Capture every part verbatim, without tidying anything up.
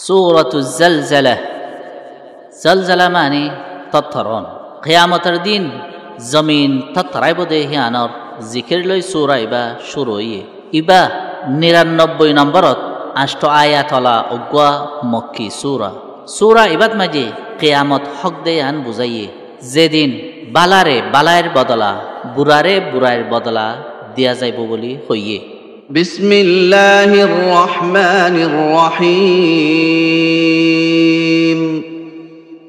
Suratu Zalzala. Zalzala mani tottoron. Kiyamotor din zomin tottoraibó de híyanor zikir loi sura iba cúru óiye. Iba nirannobboi nomborot ancto ayat ola uggúa Mokki sura. Sura ibat maze kiyamot hók de yián buzáiye. Ze din bálare bálair bodola, burare burair bodola diya zaibó buli hoiye. بسم الله الرحمن الرحيم.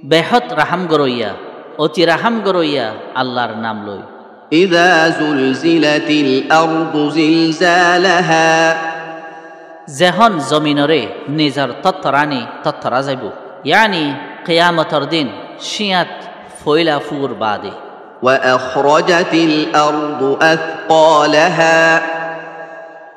Behód rahám goróiya, oti rahám goróiya Allar nam loi. إذا زلزلت الأرض زلزالها. Zehón zominore nizor tottorani tottora zaibó, yáni kiyamotor din cíyat foila fur baade. وأخرجت الأرض أثقالها.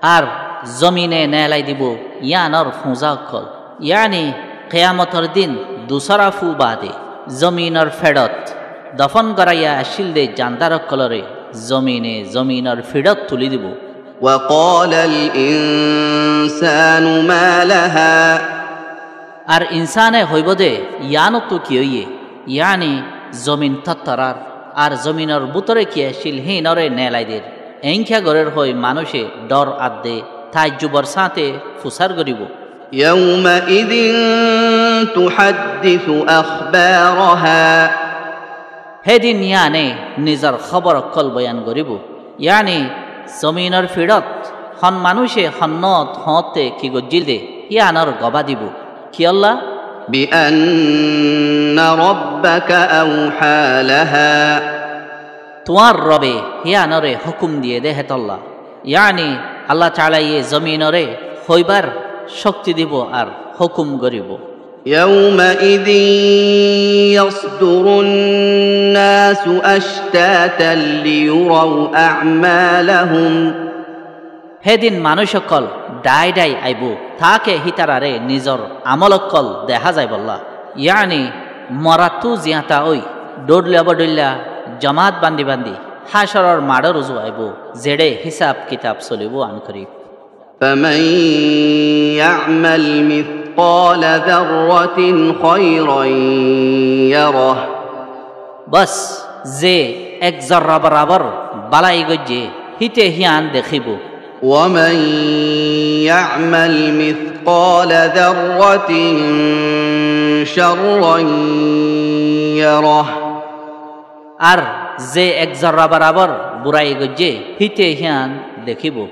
Ar zomine neelai dibó yíanor fuñza ókkol, yáni kiyamotor din dusára fu baade zominor feçot dofon goraiya accíl de jandar ókkolore zomine zominor fiçot tuli dibó. وقال الإنسان ما لها. Ar insane hoibó de, yíanottú ki óiye? Yáni zomin tottorar, ar zominor bútore ki accíl híinore neelai der. Eéñka gorér hoi manúice dhor adde taajjubor sáñte fusár goríbou. يومئذ تحدث أخبارها. Hé din yíane nizor hóbor ókkol boyan goríbou. Yáni zominor fiçot hon manúice honnót hoóñtte ki goijjíl de, yíanor gobá dibou. Kiyólla? بأن ربك أوحى لها. Tuáñr Robe híanore hókum diyé de hétolla. Yáni Allah Taalaye zominore hoibár cókti dibou ar hókum goríbou. يومئذ يصدر الناس أشتاتا ليروا أعمالهم. Hé din manúic ókkol dhái dhái aibóu, taáke hítararé nizor amól ókkol dehá zaibollá. Yáni morattú ziañta ói, dhóilla bodhóilla jomaát bandi bandi hácoror maçór uzu aibóu, zeçé hísab kitab solibóu ankorib. فمن يعمل مثقال ذرة خيرا يره. Bos, ze ek zorra borabor bálai goijjé, híte hían dekíbou. ومن يعمل مثقال ذرة شرا يره. Ar ze ek zorra borabor burai goijjé, híte hían dekíbou.